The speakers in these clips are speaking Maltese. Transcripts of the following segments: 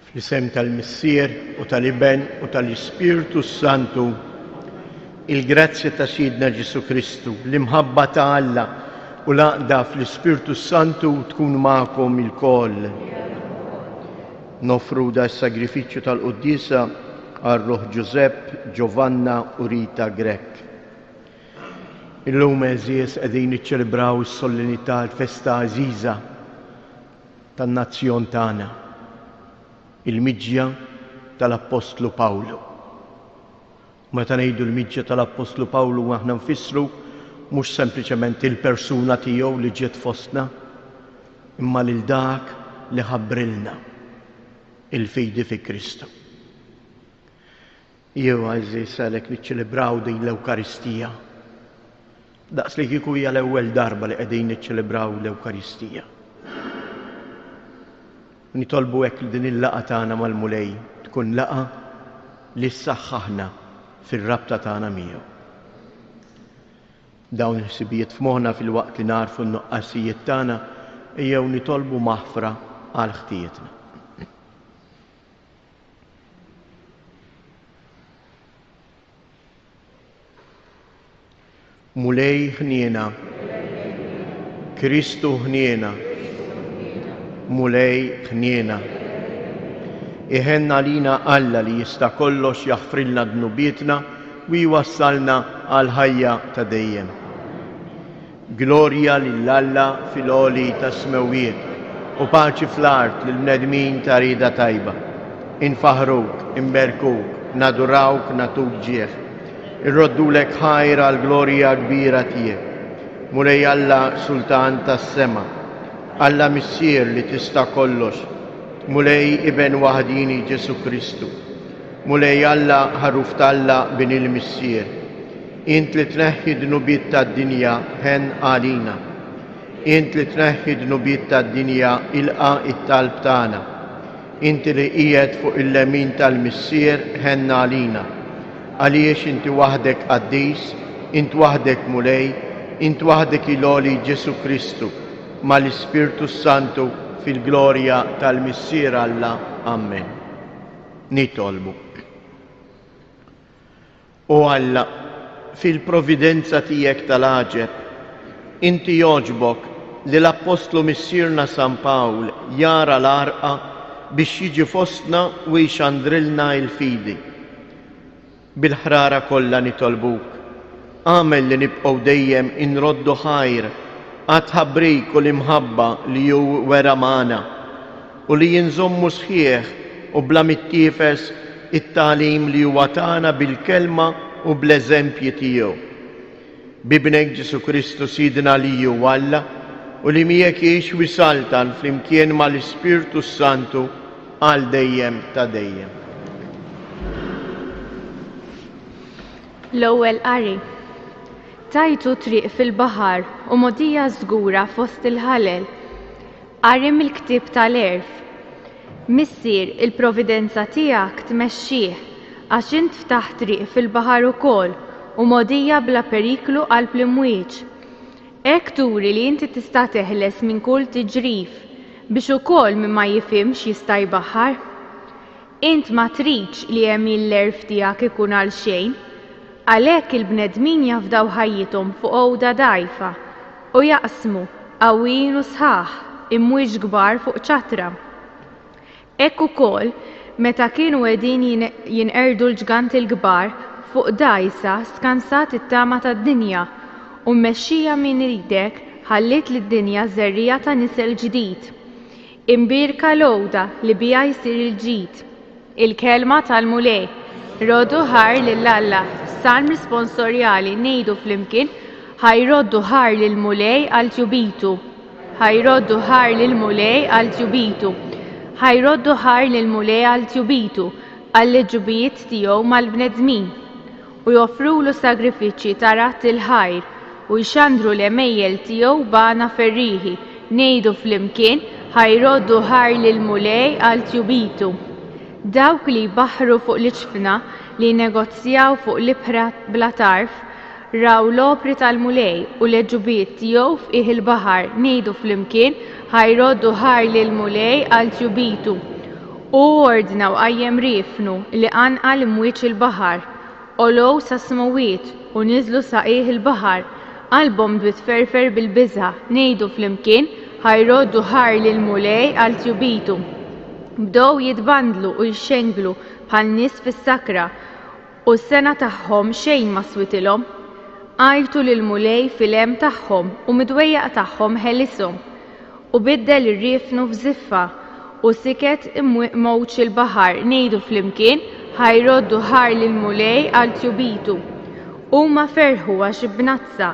Fl-isem tal-Missier u tal-Iben u tal-Ispirtu s-Santu, il-grazzja ta' Sidna Ġesù Kristu, l-imħabba ta' Alla u l-għaqda fl-Ispirtu s-Santu tkun magħkom ilkoll. Noffru da s-sagrifiċċju tal-quddiesa għal ruħ Ġużepp, Giovanna u Rita Grech. Illum għeżież qegħdin niċċelebraw is-solennità l-festa għażiża tan-nazzjon tagħna, il-miġja tal-Appostlu Pawlu. U meta ngħidu l-miġja tal-Appostlu Pawlu aħna nfissru mhux sempliċement il-persuna tiegħu li ġiet fostna, imma lil dak li ħabbrilna il-fidi fi Kristu. Jew għeżież għalhekk niċċelebraw din l-Ewkaristija. Daqs li kieku hija l-ewwel darba li qegħdin niċċelebraw l-Ewkaristija. Nitolbu hekk li din il-laqgħa tagħna mal-Mulej tkun laqgħa li ssaħħaħna fir-rabta tagħna miegħu. Dawn il-ħsibijiet f'moħħna filwaqt li nagħrfu n-nuqqasijiet tagħna, ejjew nitolbu maħfra għal ħtijietna. Mulej ħniena. Kristu ħniena. Mulej ħniena. Iħenn għalina Alla li jista' kollox jaħfrilna dnubietna u jwassalna għal ħajja ta' dejjem. Glorja lil Alla fil-għoli tas-smewwiet, u paċi fl-art lill-bnedmin ta' rieda tajba. Infaħħruk, inberkuk, nadurawk, nagħtuk ġieħ. Irroddulek ħajr għall-glorja kbira tiegħek. Mulej Alla, Sultan tas-sema, Alla Missier li tista' kollox, Mulej Iben waħdieni Ġesù Kristu, Mulej Alla, Ħaruf t'Alla, Bin il-Missier, Int li tneħħi d-dnubiet tad-dinja, ħenn għalina. Int li tneħħi d-dnubiet tad-dinja, ilqa' t-talb tagħna. Inti li qiegħed fuq il-lemin tal-Missier, ħenn għalina. Għaliex inti waħdek qaddis, int waħdek Mulej, int waħdek il-għoli Ġesù Kristu, mal-Ispirtu s-Santu fil-glorja tal-Missier Alla. Ammen. Nitolbu. O Alla, fil-providenza tiegħek tal-għaġeb, inti jogħġbok li l-Appostlu Missierna San Pawl jara l-għarqa biex jiġi fostna u jxandrilna l-fidi. Bil-ħrara kollha nitolbuk, agħmel li nibqgħu dejjem inroddu ħajr għat-tħabbrik u l-imħabba li hu wera magħna, u li inżommu sħiħ u bla mittiefes it-tagħlim li huwa tana bil-kelma u bl-eżempji tiegħu. B'Ibnek Ġesù Kristu Sidna li hu Alla u li miegħek jgħix u jsaltan flimkien mal-Ispirtu s-Santu għal dejjem ta' dejjem. L-Ewwel Qari. Tajtu triq fil-baħar u mogħdija żgura fost il-ħalel. Qari mill-Ktieb tal-Għerf. Missier, il-providenza tiegħek tmexxih, għax int ftaħt triq fil-baħar ukoll u mogħdija bla periklu qalb l-imwieġ. Hekk turi li inti tista' teħles minn kull tiġrif, biex ukoll min ma jifhimx jista' jbaħħar. Int ma tridx li għemil l-għerf tiegħek ikun għalxejn. Għalhekk il-bnedmin jafdaw ħajjithom fuq għoda dgħajfa, u jaqsmu, qawwijin u sħaħ, imwieġ kbar fuq ċatra. Hekk ukoll, meta kienu qegħdin jinqerdu l-ġganti l-kbar, fuq dgħajsa skansat it-tama tad-dinja, u mmexxija minn idek ħalliet lid-dinja żerriegħa ta' nisel ġdid. Imbierka l-għoda li biha jsir il-ġid. Il-Kelma tal-Mulej. Roddu ħajr lil Alla. Salm risponsorjali ngħidu flimkien, Ħa jroddu ħajr lill-Mulej għal tjubitu. Ħa jroddu ħajr lill-Mulej għal tjubitu. Ħa jroddu ħajr lill-Mulej għal tjubitu, għall-għeġubijiet tiegħu mal-bnedmin. U joffrulu sagrifiċċji ta' radd il-ħajr, u jxandru l-għemejjel tiegħu b'għana ferrieħi, ngħidu flimkien, Ħa jroddu ħajr lill-Mulej għal tjubitu. Dawk li jbaħħru fuq l-iġfna, li jnegozjaw fuq l-ibħra bla tarf, raw l-opri tal-Mulej u l-għeġubijiet tiegħu f'qiegħ il-baħar, ngħidu flimkien, Ħa jroddu ħajr lill-Mulej għal tjubitu. Hu ordna u qajjem riefnu li qanqal imwieġ il-baħar. Għolow sas-smewwiet u niżlu sa qiegħ il-baħar. Qalbhom bdiet tferfer bil-biża'. Ngħidu flimkien, Ħa jroddu ħajr lill-Mulej għal tjubitu. Bdew jitbandlu u jxenglu bħal nies fis-sakra, u s-sengħa tagħhom xejn ma switilhom. Għajtu lill-Mulej fil-hemm tagħhom u mid-dwejjaq tagħhom ħelishom. U biddel ir-riefnu f'żiffa, u siket mowġ il-baħar, ngħidu flimkien, Ħa jroddu ħajr lill-Mulej għal tjubitu. Huma ferħu għax bnazza,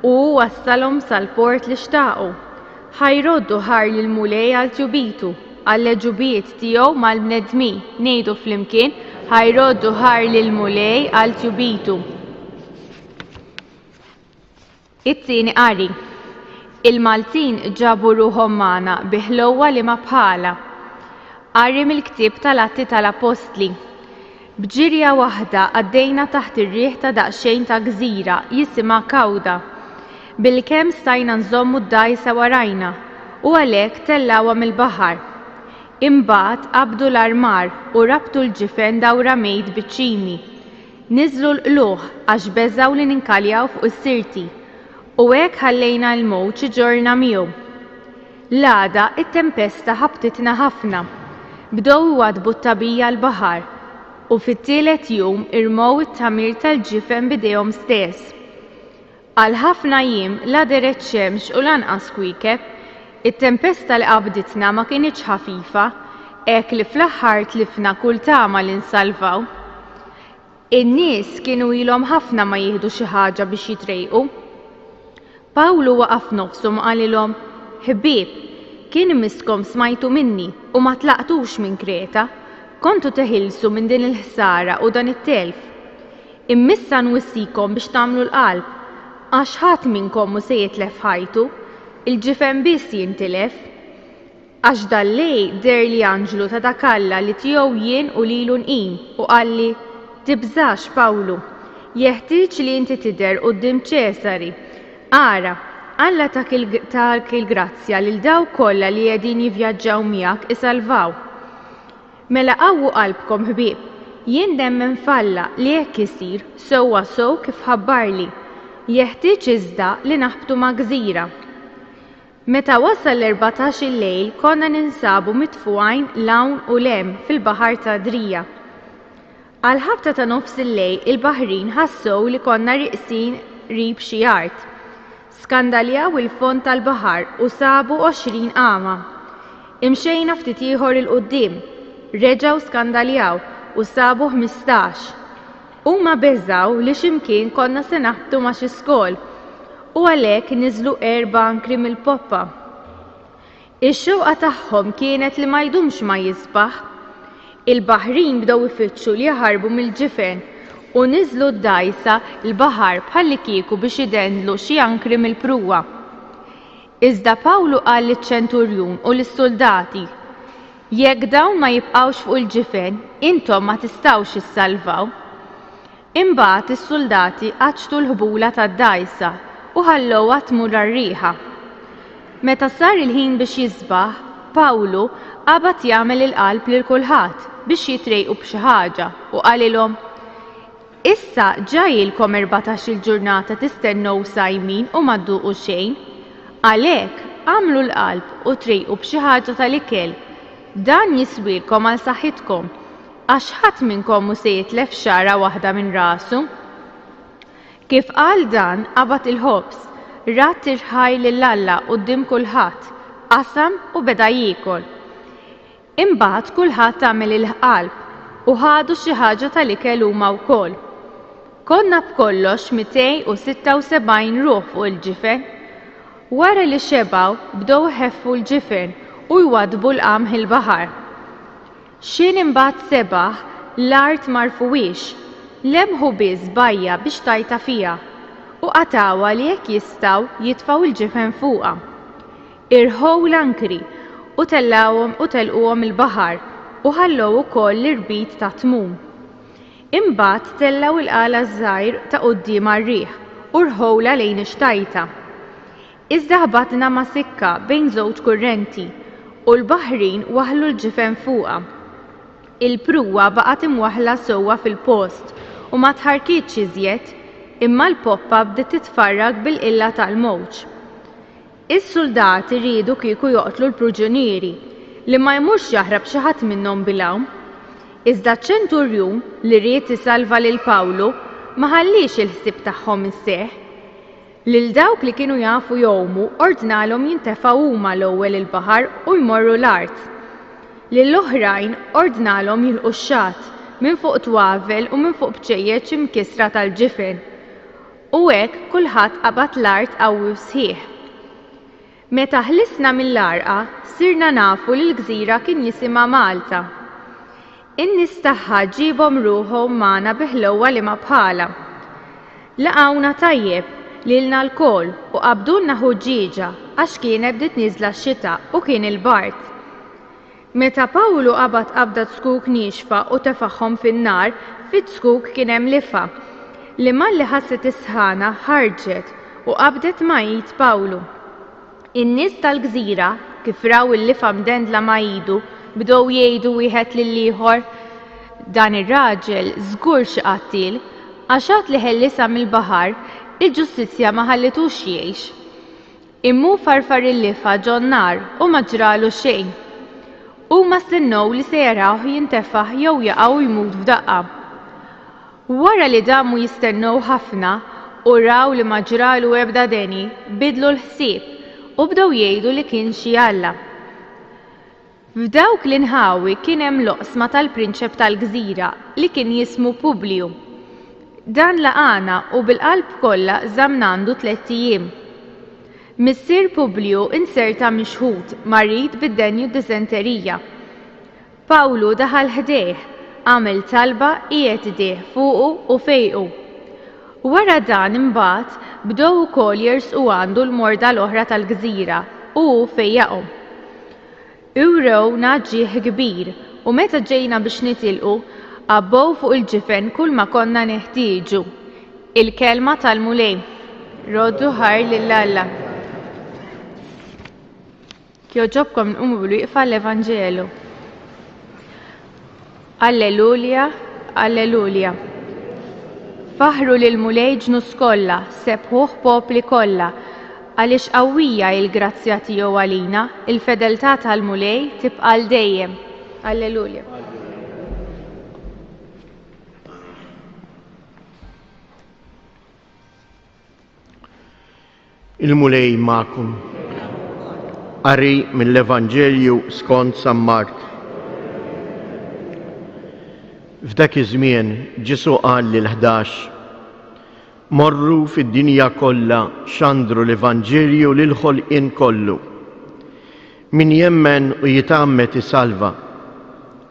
u hu wassalhom sal-port li xtaqu. Ħa jroddu ħajr lill-Mulej għal tjubitu, għall-għeġubijiet tiegħu mal-bnedmin, ngħidu flimkien, Ħa jroddu ħajr lill-Mulej għal tjubitu. It-tieni qari. Il-Maltin ġabu ruħhom magħna bi ħlewwa li ma bħalha. Qari mill-ktieb tal-Atti tal-Appostli. B'ġirja waħda għaddejna taħt ir-riħ ta' daqsxejn ta' gżira jisimha Kawda. Bilkemm stajna nżommu d-dgħajsa warajna u għalhekk tellgħuha mill-baħar. Imbagħad qabdu l-armar u rabtu l-ġifen dawra mejt biċ-ċimi. Niżlu l-qlugħ għax beżgħu li ninkaljaw fuq is-Sirti, u hekk ħallejna l-mowġ iġorrna miegħu. L-għada it-tempesta ħabtitna ħafna. Bdew iwaddbu t-tagħbija l-baħar, u fit-tielet jum irmew it-tagħmir tal-ġifen b'idejhom stess. Għal ħafna jiem la dehret xemx u lanqas kwiekeb. It-tempesta li qabditna ma kinitx ħafifa, hekk li fl-aħħar tlifna kull tama li nsalvaw. In-nies kienu ilhom ħafna ma jieħdu xi ħaġa biex jitrejqu. Pawlu waqaf f'nofshom u qalilhom, Ħbieb, kien imisskom smajtu minni u ma tlaqtux minn Kreta, kontu teħilsu minn din il-ħsara u dan it-telf. Imma issa nwissikom biex tagħmlu l-qalb, għax ħadd minnkom mhu se jitlef ħajtu, il-ġifen biss jintilef. Għax dal-lejl deherli anġlu ta' dak Alla li tiegħu jien u lilu nqim, u qalli, 'Tibżax, Pawlu. Jeħtieġ li inti tidher quddiem Ċesari. Ara, Alla tak il-grazzja lil dawk kollha li qegħdin jivvjaġġaw miegħek isalvaw. Mela qawwu qalbkom ħbieb, jien nemmen f'Alla li hekk isir, sewwa sew kif ħabbarli. Jeħtieġ iżda li naħbtu ma' gżira. Meta wasal l-erbatax il-lejl konna ninsabu mitfugħin 'l hawn u 'l hemm fil-baħar t'Adrija. Għall-ħabta ta' nofs il-lejl il-baħrin ħassew li konna riqsin qrib xi art. Skandaljaw il-fond tal-baħar u sabu 20 qama. Imxejna ftit ieħor 'il quddiem. Reġgħu skandaljaw u sabu 15. Huma beżgħu li xi mkien konna se naħbtu ma' xi skol u għalhekk niżlu erba' ankri mill-poppa. Ix-xewqa tagħhom kienet li ma jdumx ma jisbaħ. Il-baħrin bdew ifittxu li jaħarbu mill-ġifen u niżlu d-dgħajsa l-baħar bħallikieku biex idendlu xi ankri mill-pruwa. Iżda Pawlu qal liċ-ċenturjun u lis-suldati, Jekk dawn ma jibqgħux fuq il-ġifen, intom ma tistgħux issalvaw. Imbagħad is-suldati qaċċtu l-ħbula tad-dgħajsa u ħallewha tmur għar-riħa. Meta sar il-ħin biex jisbaħ, Pawlu qabad jagħmel il-qalb lil kulħadd biex jitrejqu b'xi ħaġa u qalilhom, Issa ġa ilkom 14-il ġurnata tistennew sajmin u ma dduqu xejn. Għalhekk, agħmlu l-qalb u trejqu b'xi ħaġa tal-ikel. Dan jiswielkom għal saħħitkom. Għax ħadd minnkom mhu se jitlef xagħra waħda minn rasu. Kif qal dan, qabad il-ħobż, radd ir-ħajr lil Alla quddiem kulħadd, qasam u beda jiekol. Imbagħad kulħadd għamel il-qalb u ħadu xi ħaġa tal-ikel huma wkoll. Konna b'kollox 276 ruħ fuq il-ġifen. Wara li xebgħu, bdew iħeffu l-ġifen u jwaddbu l-qamħ il-baħar. X'ħin imbagħad sebaħ, l-art m'għarfuhiex, lemħu biss bajja biex tajta fiha, u qatgħuha li jekk jistgħu jitfgħu l-ġifen fuqha. Irħow l-ankri, u tellgħuhom u telquhom il-baħar, u ħallew ukoll l-irbit tat-tmum. Imbagħad tellgħu l-qala ż-żgħir ta' quddiem għar-riħ, u rħewlha lejn ix-xtajta. Iżda ħbatna ma' sikka bejn żewġ kurrenti, u l-baħrin waħħlu l-ġifen fuqha. Il-pruwa baqgħet imwaħħla sewwa fil-post u ma tħarrkitx iżjed, imma l-poppa bdiet titfarrak bil-qilla tal-mewġ. Is-suldati riedu kieku joqtlu l-pruġunieri, li ma jmurx jaħrab xi ħadd minnhom bil-għawm. Iżda ċ-ċenturjun, li ried isalva lil Pawlu, ma ħalliex il-ħsieb tagħhom iseħħ. Lil dawk li kienu jafu jgħumu ordnalhom jintefgħu huma l-ewwel il-baħar u jmorru l-art. Lill-oħrajn ordnalhom jilqu x-xatt, minn fuq twavel u minn fuq bċejjeċ imkissra tal-ġifen. U hekk kulħadd qabad l-art qawwi u sħiħ. Meta ħlisna mill-għarqa, sirna nafu li l-gżira kien jisimha Malta. In-nies tagħha ġiebhom ruħhom magħna bi ħlewwa li ma bħalha. Laqgħuna tajjeb, lilna lkoll, u qabdulna ħuġġieġa għax kienet bdiet nieżla x-xita u kien il-bard. Meta Pawlu qabad qabda zkuk niexfa u tefagħhom fin-nar, fiz-zkuk kien hemm lifgħa, li malli ħasset is-sħana ħarġet u qabdet ma' id Pawlu. In-nies tal-gżira, kif raw il-lifgħa mdendla ma' idu, bdew jgħidu wieħed lill-ieħor, Dan ir-raġel żgur xi qattiel, għax għad li ħelisha mill-baħar, il-ġustizzja ma ħallitux jgħix. Imma hu farfar il-lifgħa ġon-nar u ma ġralu xejn. Huma stennew li se jarawh jintefaħ jew jaqa' u jmut f'daqqa. Wara li damu jistennew ħafna u raw li ma ġralu ebda deni, bidlu l-ħsieb u bdew jgħidu li kien xi alla. F'dawk l-inħawi kien hemm l-oqsma tal-prinċep tal-gżira li kien jismu Publiju. Dan laqagħna u bil-qalb kollha żammna għandu tlett ijiem. Missier Publiju inserta mixħut, marid bid-denju diżenterija. Pawlu daħal ħdejh, għamel talba, qiegħed idejh fuqu u fejqu. Wara dan imbagħad bdew ukoll jersqu għandu l-morda l-oħra tal-gżira u hu fejjaqhom. Iwrewna ġieħ kbir u meta ġejna biex nitilqu, għabbew fuq il-ġifen kulma konna neħtieġu. Il-Kelma tal-Mulej. Roddu ħajr lil Alla. Jogħġobkom nqumu bil-wieqfa l-Evanġelu. Alleluja, alleluja. Faħħru lill-Mulej ġnus kollha, sebbħuh popli kollha, għaliex qawwija hi l-grazzja tiegħu għalina, il-fedeltà tal-Mulej tibqa' għal dejjem. Alleluja. Il-Mulej magħkom. Qari mill-Evanġelju skont San Mark. F'dak iż-żmien Ġesù qal lill-11, Morru fid-dinja kollha xandru l-Evanġelju lill-ħolqien kollu. Min jemmen u jitgħammed isalva,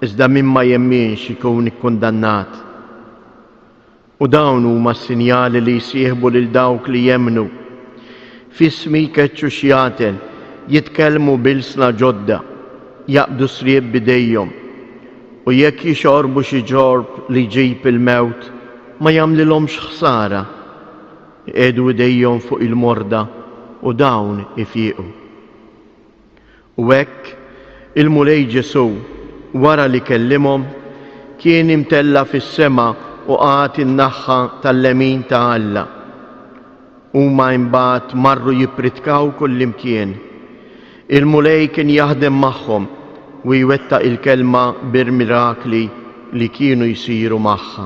iżda min ma jemminx ikun ikkundannat. U dawn huma s-sinjali li jsieħbu lil dawk li jemmnu, F'ismi jkeċċu xjaten, jitkellmu b'ilsna ġodda, jaqbdu sriep b'idejhom, u jekk jixorbu xi ġorb li jġib il-mewt, ma jagħmlilhomx ħsara. Iqiegħdu idejhom fuq il-morda u dawn ifiequ. U hekk, il-Mulej Ġesù, wara li kellimhom, kien imtella' fis-sema u qagħad in-naħha tal-lemin ta' Alla. Huma imbagħad marru jippritkaw kullimkien. Il-Mulej kien jaħdem magħhom u jwettaq il-kelma bir-mirakli li kienu jsiru magħha.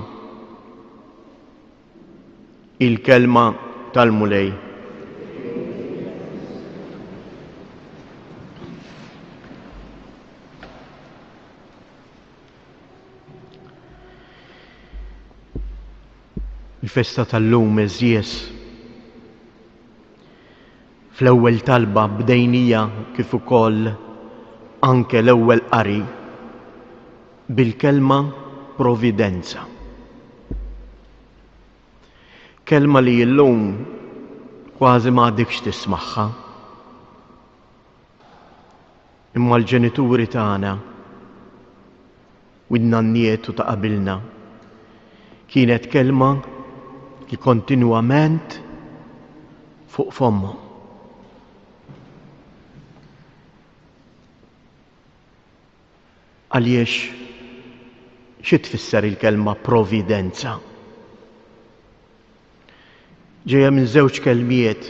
Il-Kelma tal-Mulej. Il-festa tal-lum eżjes. Fl-ewwel talba bdejnija kif ukoll anke l-ewwel qari bil-kelma providenza. Kelma li illum kważi ma għadikx tismagħha. Imma l-ġenituri tagħna u n-nanniet u ta' qabilna kienet kelma li kontinwament fuq fommhom. Għaliex? Xi tfisser il-kelma providenza? Ġejja minn żewġ kelmiet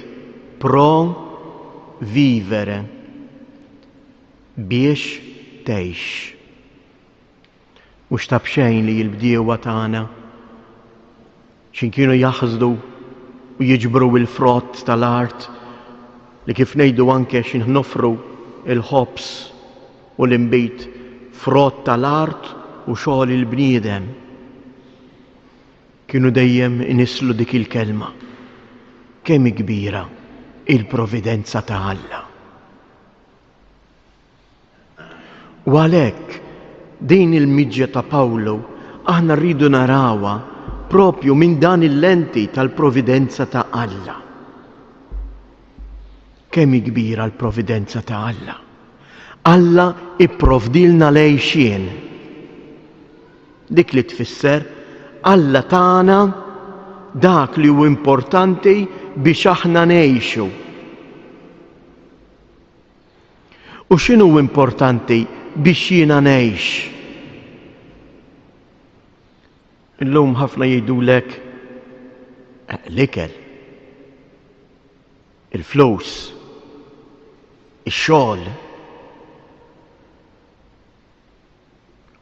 pro vivere biex tgħix. Mhux ta' b'xejn li l-bdiewa tagħna x'inkienu jaħsdu u jiġbru l-frott tal-art li kif ngħidu anke x'in nofru il-ħobż u l-inbid frott tal-art u xogħol il-bniedem. Kienu dejjem inisslu dik il-kelma. Kemm hi kbira il-providenza ta' Alla. U għalhekk din il-miġja ta' Pawlu aħna rridu narawha propju minn dan il-lenti tal-providenza ta' Alla. Kemm hi kbira l-providenza ta' Alla. Alla ipprovdilna l-għejxien. Dik li tfisser Alla tana dak li hu importanti biex aħna ngħixu. U x'inhu importanti biex jiena ngħix? Illum ħafna jgħidulek eh, l-ikel, il-flus, ix-xogħol.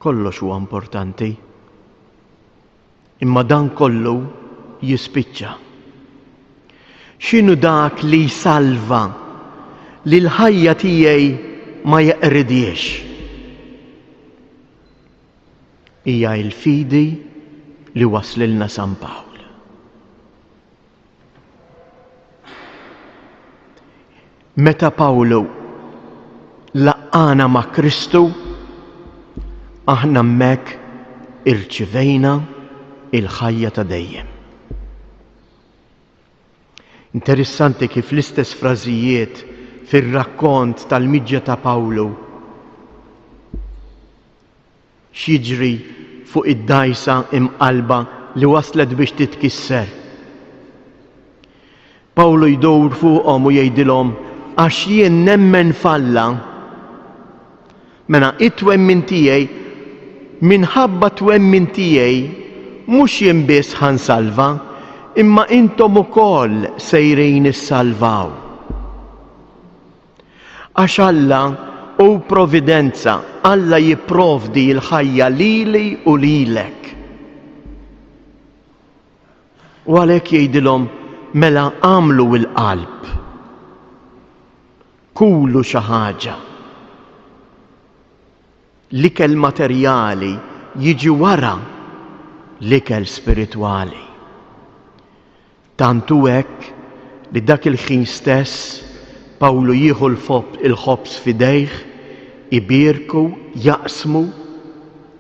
Kollox huwa importanti. Imma dan kollu jispiċċa. X'inhu dak li jsalva li l-ħajja tiegħi ma jeqridiex? Hija l-fidi li waslilna San Pawl. Meta Pawlu laqqagħna ma' Kristu, aħna hemmhekk irċivejna il-ħajja ta' dejjem. Interessanti kif l-istess frażijiet fir-rakkont tal-miġja ta' Pawlu X'jiġri fuq id-dgħajsa imqallba li waslet biex titkisser? Pawlu jdur fuqhom u jgħidilhom, Għax jien nemmen f'Alla. Mela it-twemmin tiegħi, minħabba t-twemmin tiegħi, mhux jien biss ħa nsalva, imma intom ukoll sejrin issalvaw. Għax Alla hu providenza, Alla jipprovdi l-ħajja lili u lilek. U għalhekk jgħidilhom mela għamlu l-qalb. Kulu xi ħaġa. L-ikel materjali jiġi wara l-ikel spiritwali. Tant hu hekk li dak il-ħin stess Pawlu jieħu l-ħobż f'idejh, ibierku, jaqsmu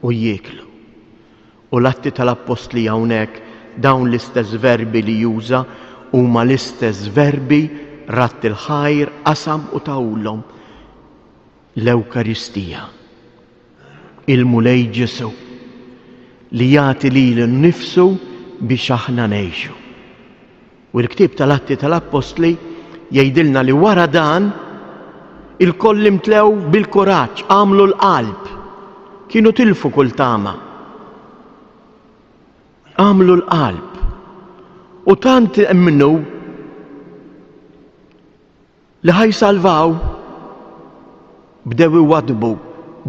u jieklu. U l-Atti tal-Appostli hawnhekk dawn l-istess verbi li juża huma l-istess verbi radd il-ħajr, qasam u tahulhom. L-Ewkaristija. Il-Mulej Ġesù li jagħti lilu nnifsu biex aħna ngħixu. U l-ktieb tal-Atti tal-Appostli jgħidilna li wara dan ilkoll imtlew bil-kuraġġ, għamlu l-qalb, kienu tilfu kull tama. Għamlu l-qalb. U tant emmnu Li ħa jsalvaw, bdew iwaddbu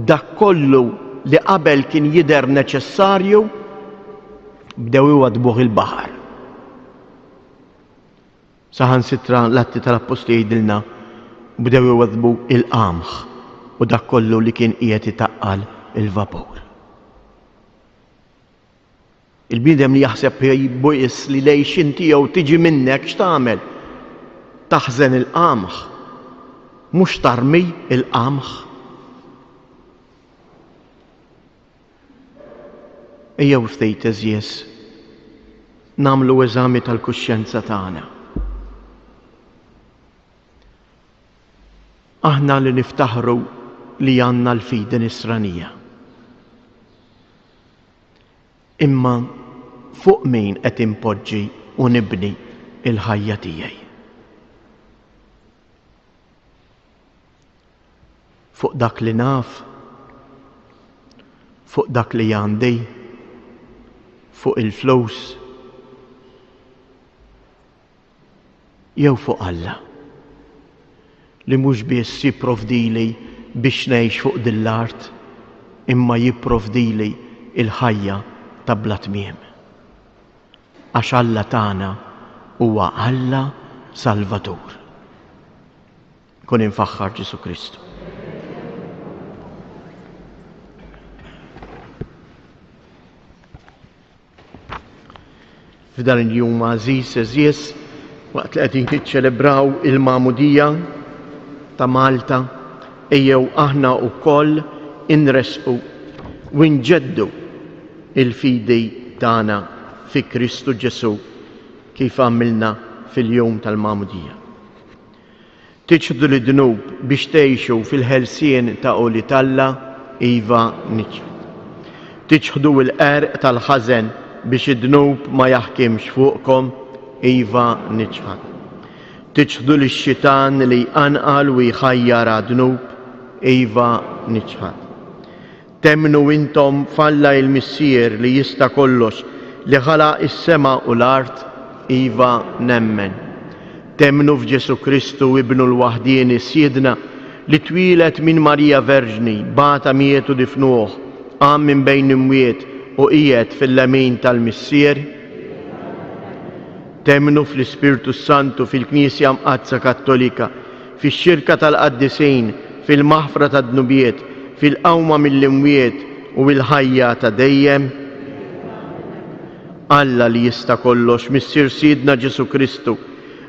dak kollu li qabel kien jidher neċessarju, bdew iwaddbuh il-baħar. Saħansitra l-Atti tal-Appostli jgħidilna bdew iwaddbu il-qamħ u dak kollu li kien qiegħed itaqqal il-vapur. Il-bniedem li jaħseb biss li l-għixien tiegħu tiġi minnek x'tagħmel? Taħżen il-qamħ, mhux tarmi il-qamħ. Ejjew ftit eżjes nagħmlu eżami tal-kuxjenza tagħna. Aħna li niftaħru li għandna l-fidi nisranija. Imma fuq min qed inpoġġi u nibni l-ħajja tiegħi? Fuq dak li naf? Fuq dak li għandi? Fuq il-flus? Jew fuq Alla? Li mhux biss jipprovdili biex ngħix fuq din l-art, imma jipprovdili l-ħajja ta' bla tmiem. Għax Alla tagħna huwa Alla Salvatur. Kun imfaħħar Ġesù Kristu. F'dan il-jum għażiż għeżież, waqt li qegħdin niċċelebraw il-Magħmudija ta' Malta, ejjew aħna wkoll inressqu u nġeddu il-fidi tagħna fi Kristu Ġesù kif għamilna fil-jum tal-Magħmudija. Tiċħdu lid-dnub biex tgħixu fil-ħelsien ta' ulied Alla? Iva, niċħad. Tiċħdu l-qerq tal-ħażen biex id-dnub ma jaħkimx fuqkom? Iva, niċħad. Tiċħdu lix-xitan li jqanqal u jħajjar għad-dnub? Iva, niċħad. Temmnu intom f'Alla il-Missier li jista' kollox, li ħalaq is-sema u l-art? Iva, nemmen. Temmnu f'Ġesù Kristu, Ibnu l-waħdieni, Sidna, li twieled minn Marija Verġni, bata, miet u difnuh, qam minn bejn l-imwiet u qiegħed fil-lemin tal-Missier? Temmnu fl-Ispirtu s-Santu, fil-Knisja Mqaddsa Kattolika, fix-xirka tal-qaddisin, fil-maħfra tad-dnubiet, fil-qawma mill-imwiet u l-ħajja ta' dejjem? Alla li jista' kollox, Missier Sidna Ġesù Kristu,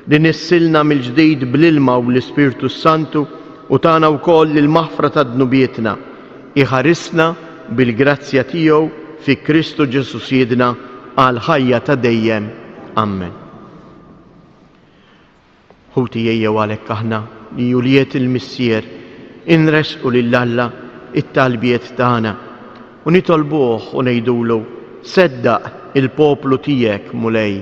li nissilna mill-ġdid bl-ilma u bl-Ispirtu s-Santu u tana wkoll il-maħfra ta' dnubietna, iħarisna bil-grazzja tiegħu fi Kristu Ġesù Sidna għall-ħajja ta' dejjem. Ammen. Ħuti ejjew għalhekk aħna li ulied il-Missier inressqu lil Alla t-talbiet tagħna u nitolbuh u ngħidulu, Seddaq il-poplu tiegħek, Mulej,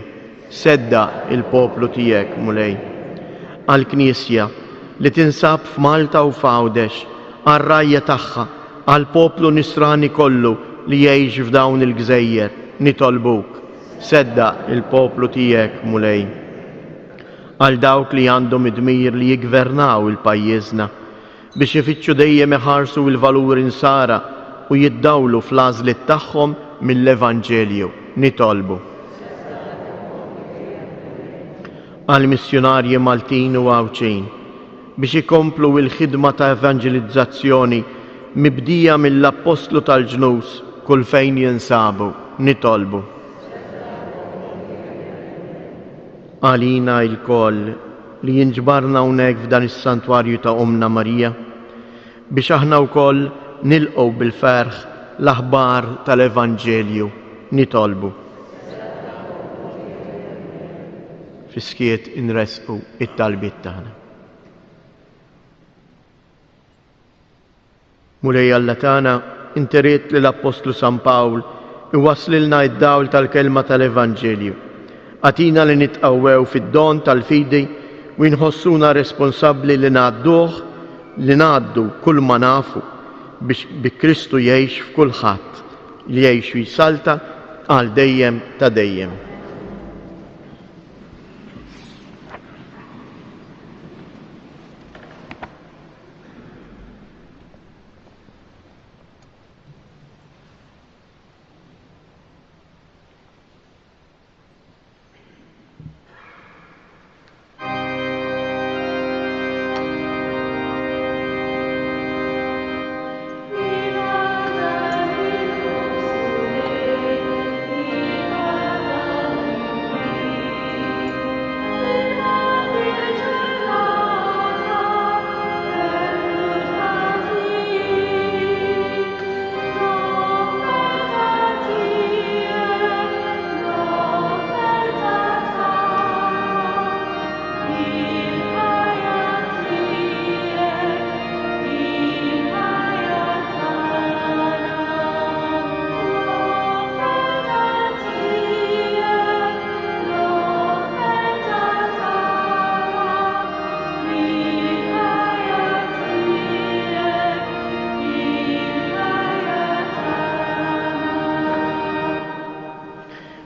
seddaq il-poplu tiegħek, Mulej. Għall-Knisja li tinsab f'Malta u f'Għawdex, għar-rgħajja tagħha, għall-poplu Nisrani kollu li jgħix f'dawn il-gżejjer, nitolbuk, seddaq il-poplu tiegħek, Mulej. Għal dawk li għandhom id-dmir li jiggvernaw il-pajjiżna, biex ifittxu dejjem iħarsu l-valuri Nsara u jiddawlu fl-għażliet tagħhom mill-Evanġelju, nitolbu. Għall-missjunarji Maltin u Għawdxin, biex ikomplu l-ħidma ta' evanġelizzazzjoni mibdija mill-Appostlu tal-ġnus kull fejn jinsabu, nitolbu. Għalina ilkoll li inġbarna hawnhekk f'dan is-Santwarju ta' Ommna Marija, biex aħna wkoll nilqgħu bil-ferħ l-aħbar tal-Evanġelju, nitolbu. Fis-skiet inressqu t-talbiet tagħna. Mulej Alla tagħna, inti ridt li l-Appostlu San Pawl iwasslilna d-dawl tal-kelma tal-Evanġelju. Agħtina li nitqawwew fid-don tal-fidi u nħossuna responsabbli li ngħadduh, li ngħaddu kull ma nafu biex bi Kristu jgħix f'kulħadd, li jgħix u jsalta għal dejjem ta' dejjem.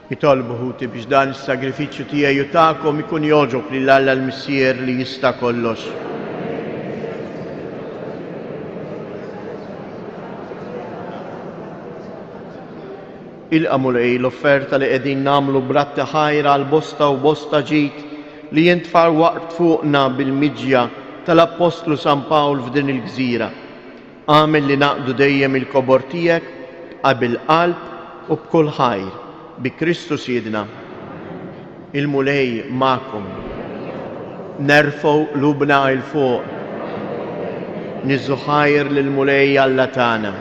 Itolbu ħuti biex dan is-sagrifiċċju tiegħi u tagħkom ikun jogħġob lil Alla l-Missier li jista' kollox. Ilqa' Mulej l-offerta li qegħdin nagħmlu b'ratta ħajra għal bosta u bosta ġid li int farwaqt fuqna bil-miġja tal-Appostlu San Pawl f'din il-gżira. Agħmel li naqdu dejjem il-kobor tiegħek b'qa bil-qalb u b'kull ħajr, bi Kristu Sidna. Il-Mulej magħkom. Nerfgħu qlubna 'l fuq. Niżżu ħajr lill-Mulej Alla tagħna.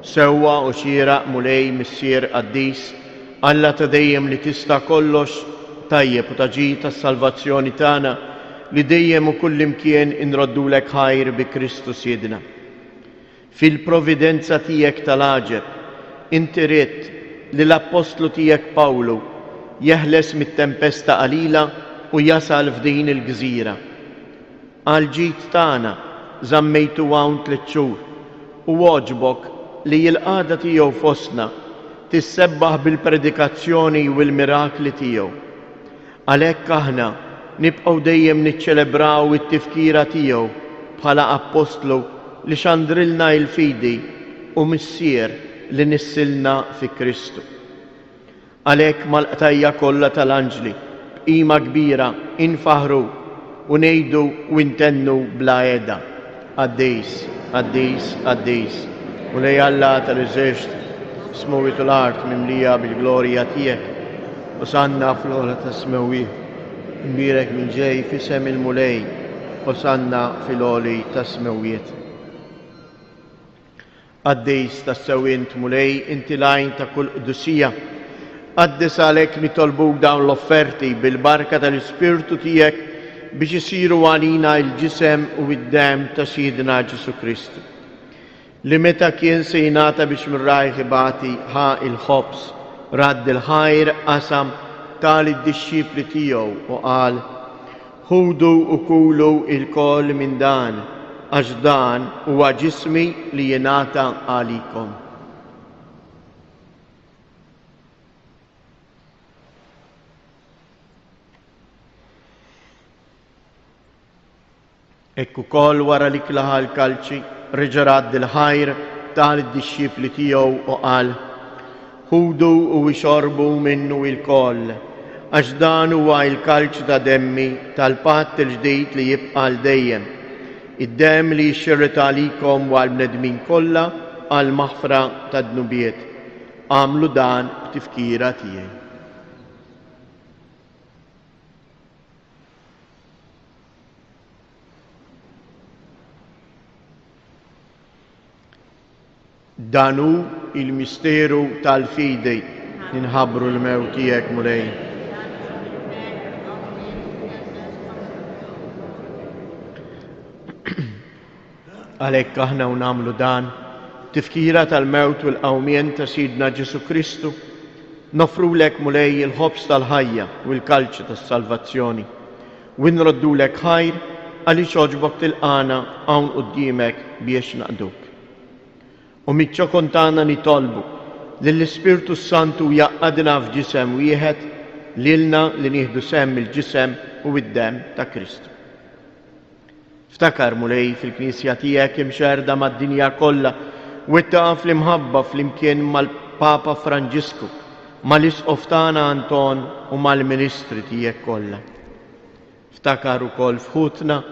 Sewwa u xieraq, Mulej, Missier qaddis, Alla ta' dejjem li tista' kollox, tajjeb u ta' ġid għas-salvazzjoni tagħna, li dejjem u kullimkien inroddulek ħajr bi Kristu Sidna. Fil-providenza tiegħek tal-għaġeb, inti ridt li l-appostlu tiegħek Pawlu jeħles mit-tempesta qalila u jasal f'din il-gżira. Għall-ġid tagħna żammejtu hawn tliet xhur, u għoġbok li l-qagħda tiegħu fostna tissebbaħ bil-predikazzjoni u l-mirakli tiegħu. Għalhekk aħna nibqgħu dejjem niċċelebraw it-tifkira tiegħu bħala appostlu li xandrilna l-fidi u missier li nissilna fi Kristu. Għalhekk mal-qtajja' kollha tal-anġli, b'qima kbira, infaħħruk u ngħidu u ntennu bla heda, Qaddis, qaddis, qaddis, Mulej Alla tal-eżerċti, is-smewwiet u l-art mimlija bil-glorja tiegħek. Osanna fl-ogħla tas-smewwiet. Imbierek min ġej f'isem il-Mulej, Osanna fil-għoli tas-smewwiet. Qaddis tassew int, Mulej, inti l-għajn ta' kull qdusija. Qaddes għalhekk nitolbuk dawn l-offerti bil-barka tal-Ispirtu tiegħek biex isiru għalina l-ġisem u d-demm ta' Sidna Ġesù Kristu. Li meta kien se jingħata biex minn rajh ibati ħa l-ħobż, radd il-ħajr, qasam, ta lid-dixxipli tiegħu u qal, Ħudu u kulu ilkoll minn dan, għax dan huwa ġismi li jingħata għalikom. Hekk ukoll wara li klaħa l-kalċi, reġa' radd il-ħajr, ta lid-dixxipli tiegħu u qal, Ħudu u ixorbu minnu ilkoll, għax dan huwa l-kalċi ta' demmi tal-patt il-ġdid li jibqa' għal dejjem, id-demm li jixxerred għalikom u għall-bnedmin kollha għall-maħfra tad-dnubiet. Agħmlu dan b'tifkira tiegħi. Dan hu il-misteru tal-fidi, inħabbru l-mewt tiegħek Mulej. Għalhekk aħna u nagħmlu dan, tifkira tal-mewt u l-qawmien ta' Sidna Ġesù Kristu, noffrulek Mulej il-ħobż tal-ħajja u l-kalċi tas-salvazzjoni, u nroddulek ħajr għaliex għoġbok tilqagħna hawn quddiemek biex naqduk. U miċ-ċokon tagħna nitolbu lill-Ispirtu s-Santu jgħaqqadna f'ġisem wieħed lilna li nieħdu sehem mill-ġisem u d-demm ta' Kristu. Ftakar, Mulej, fil-Knisja tiegħek imxerrda mad-dinja kollha, wettaqha fl-imħabba flimkien mal-Papa Franġisku, mal-Isqof tagħna Anton u mal-ministri tiegħek kollha. Ftakar ukoll f'ħutna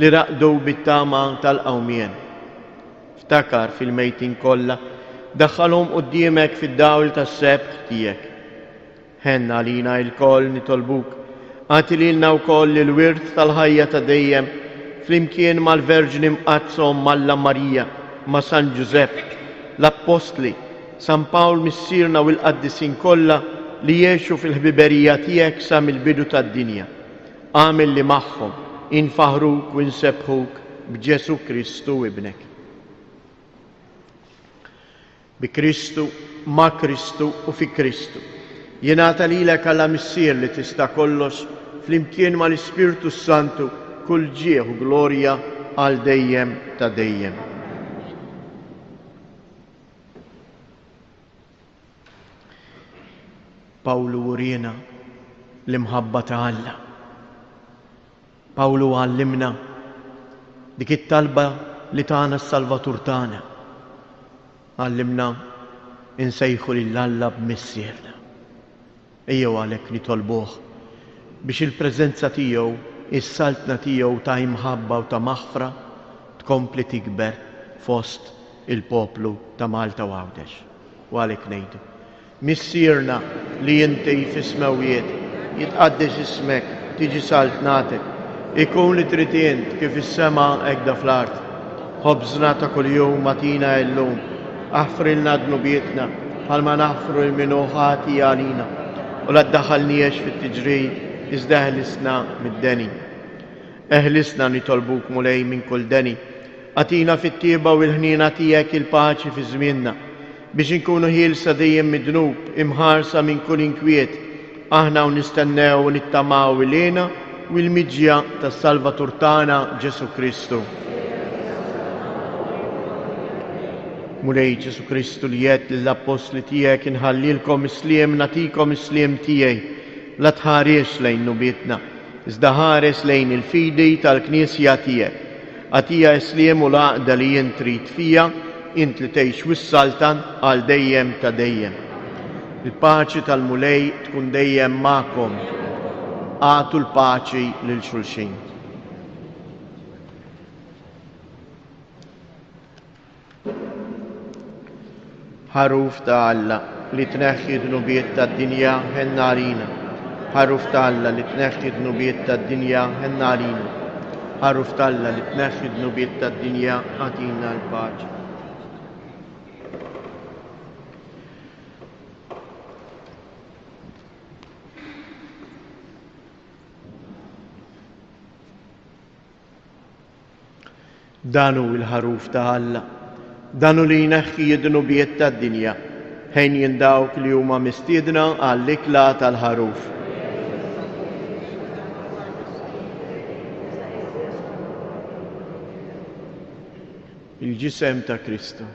li raqdu bit-tama tal-qawmien. Ftakar fil-mejtin kollha, daħħalhom quddiemek fid-dawl tas-sebħ tiegħek. Ħenn għalina ilkoll nitolbuk, agħti lilna wkoll il-wirt tal-ħajja ta' dejjem flimkien mal-Verġni Mqaddsa Omm Alla Marija, ma' San Ġużepp, l-Appostli, San Pawl Missierna u l-qaddisin kollha li għexu fil-ħbiberija tiegħek sa mill-bidu tad-dinja. Agħmel li magħhom infaħħruk u nsebbħuk b'Ġesù Kristu Ibnek. Bi Kristu, ma' Kristu u fi Kristu. Jingħata lilek Alla Missier li tista' kollox, flimkien mal-Ispirtu s-Santu, kull ġieħ u glorja għal dejjem ta' dejjem. Pawlu wriena l-imħabba ta' Alla. Pawlu għallimna dik it-talba li tana s-Salvatur tagħna. Għallimna insejħu lil Alla b'Missierna. Ejjew għalhekk nitolbuh biex il-preżenza tiegħu, is-saltna tiegħu ta' imħabba u ta' maħfra tkompli tikber fost il-poplu ta' Malta u Għawdex. U għalhekk ngħidu, Missierna li inti fis-smewwiet, jitqaddes ismek, tiġi saltnatek, ikun li trid int kif fis-sema hekk fl-art. Ħobżna ta' kuljum agħtina illum, aħfrilna dnubietna bħalma naħfru lil min hu ħati għalina, u la ddaħħalniex fit-tiġrib, iżda eħlisna mid-deni. Eħlisna nitolbuk Mulej minn kull deni. Agħtina fit-tjieba u l-ħniena tiegħek il-paċi fi żmienna, biex inkunu ħielsa dejjem mid-dnub, imħarsa minn kull inkwiet, aħna u nistennew u nittamaw il-hena u l-miġja tas-Salvatur tagħna Ġesù Kristu. Mulej Ġesù Kristu li għedt lill-appostli tiegħek inħallilkom is-sliem nagħtikom is-sliem tiegħi, la tħarisx lejn dnubietna, iżda ħares lejn il-fidi tal-Knisja tiegħek. Agħtiha s-sliem u l-għaqda li int trid fiha, int li tgħix u ssaltan għal dejjem ta' dejjem. Il-paċi tal-Mulej tkun dejjem magħkom. Agħtu l-paċi lil xulxin. Ħaruf ta' Alla li tneħħi d-dnubiet tad-dinja, ħenn għalina. Ħaruf ta' Alla li tneħħi d-dnubiet tad-dinja, ħenn għalina. Ħaruf ta' Alla li tneħħi d-dnubiet tad-dinja, agħtina l-paċi. Dan hu l-Ħaruf ta' Alla, dan hu li jneħħi d-dnubiet tad-dinja. Henjin dawk li huma mistiedna għall-ikla tal-Ħaruf. Il-ġisem ta' Kristu.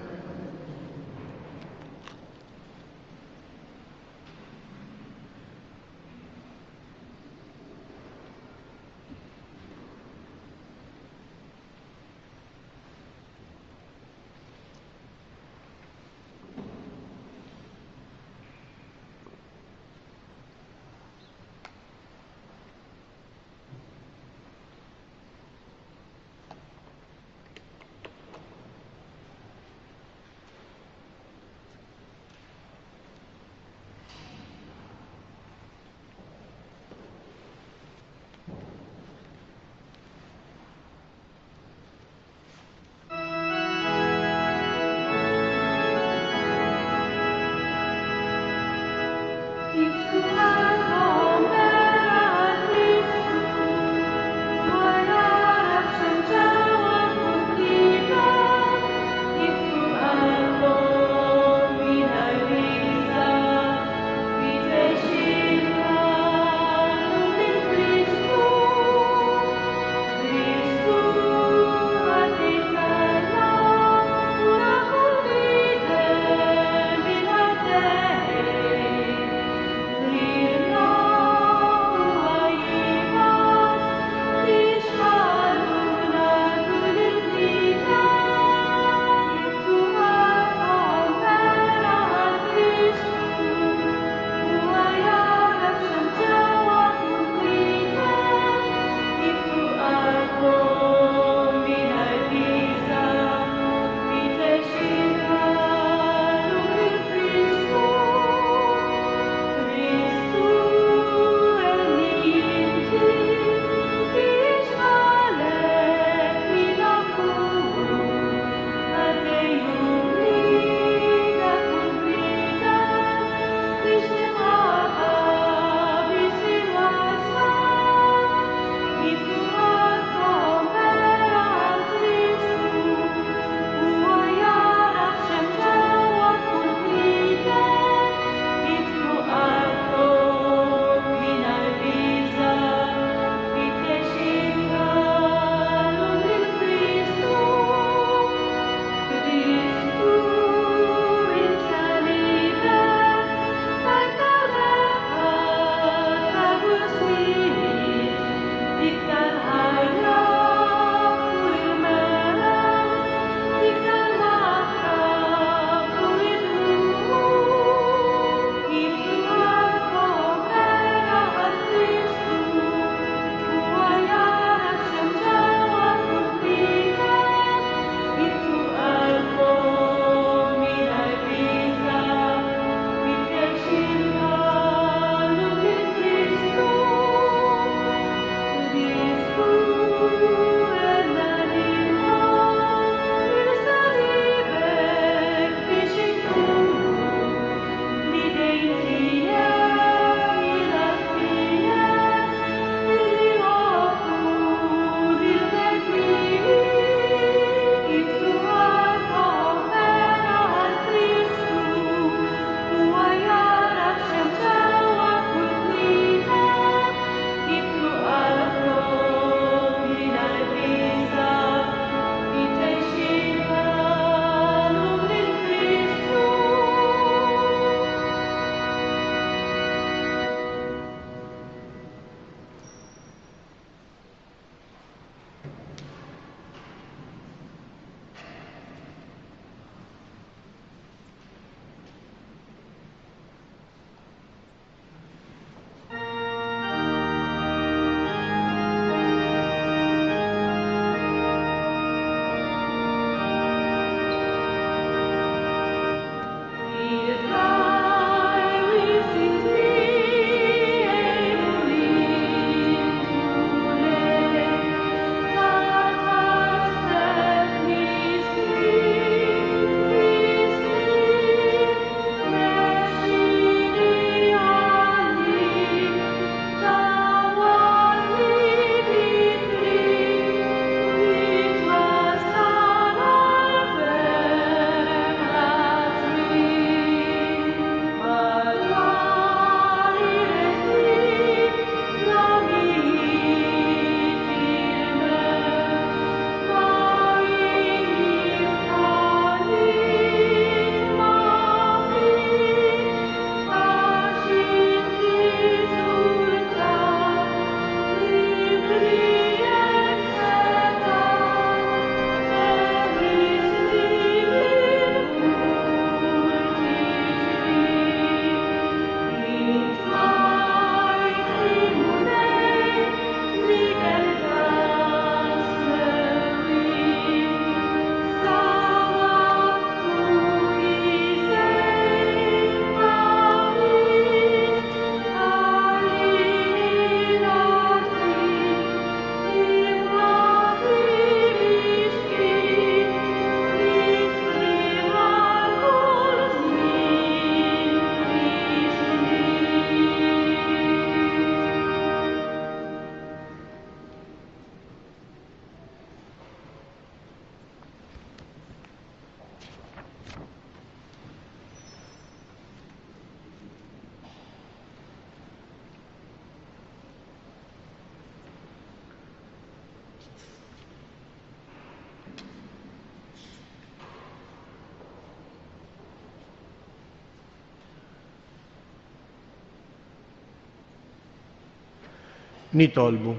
Nitolbu.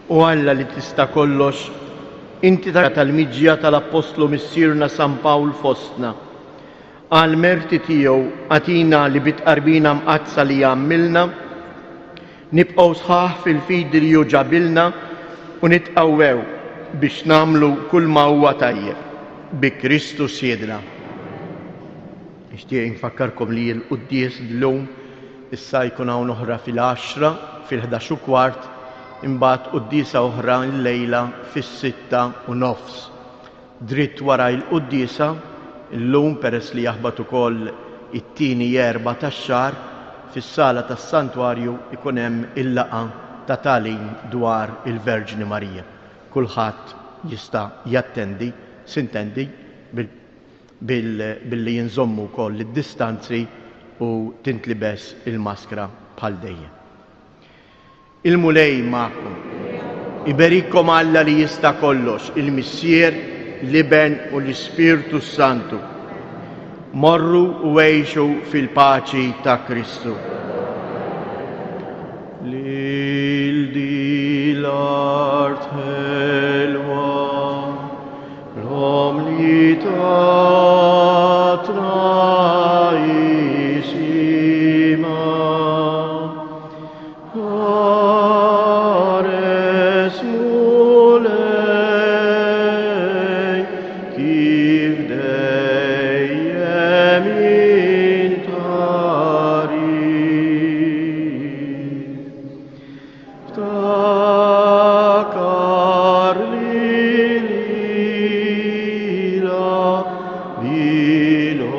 O Alla li tista' kollox, inti tal-miġja tal-Appostlu Missierna San Pawl fostna. Għall-merti tiegħu agħtina li bit-tqarbina mqaddsa li għammilna, nibqgħu sħaħ fil-fidi li hu ġabilna u nitqawwew biex nagħmlu kulma huwa tajjeb. Bi Kristu Sidna. Nixtieq infakkarkom li l-quddies llum issa jkun hawn oħra fil-għaxra, fil-ħdax u kwart, imbagħad quddiesa oħra llejla fis-6:30. Dritt wara l-quddiesa, illum peress li jaħbat ukoll it-tieni Erbgħa tax-xahar, fis-sala tas-Santwarju jkun hemm il-laqgħa ta' tagħlim dwar il-Verġni Marija. Kulħadd jista' jattendi, sintendi, bil billi jinżommu wkoll id-distanzi u tintlibes il-maskra bħal dejjem. Il-Mulej magħkom. Iberikkom Alla li jista' kollox, il-Missier, l-Iben u l-Ispirtu s-Santu. Morru u għixu fil-paċi ta' Kristu. Lil di l-art ħelwa Rom li tatna isima Ħares Mulej kif dejjem intari. Ftakar li lilha bil-ogħla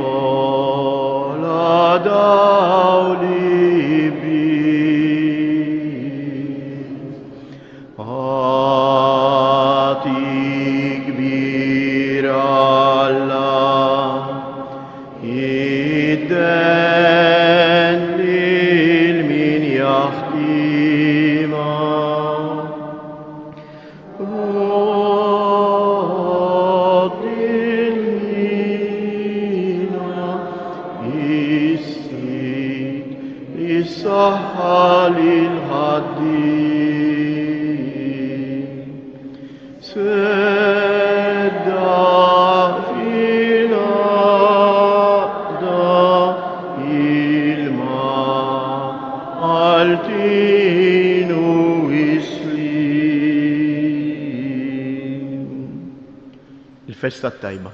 dawl Agħti kbir Alla Id-den lil min jaħdimha. Rodd il-ħina is-Sid is-saħħa lil ħaddiem. Seddaq fil-għaqda il-Maltin u Islin. Il-festa t-tajba.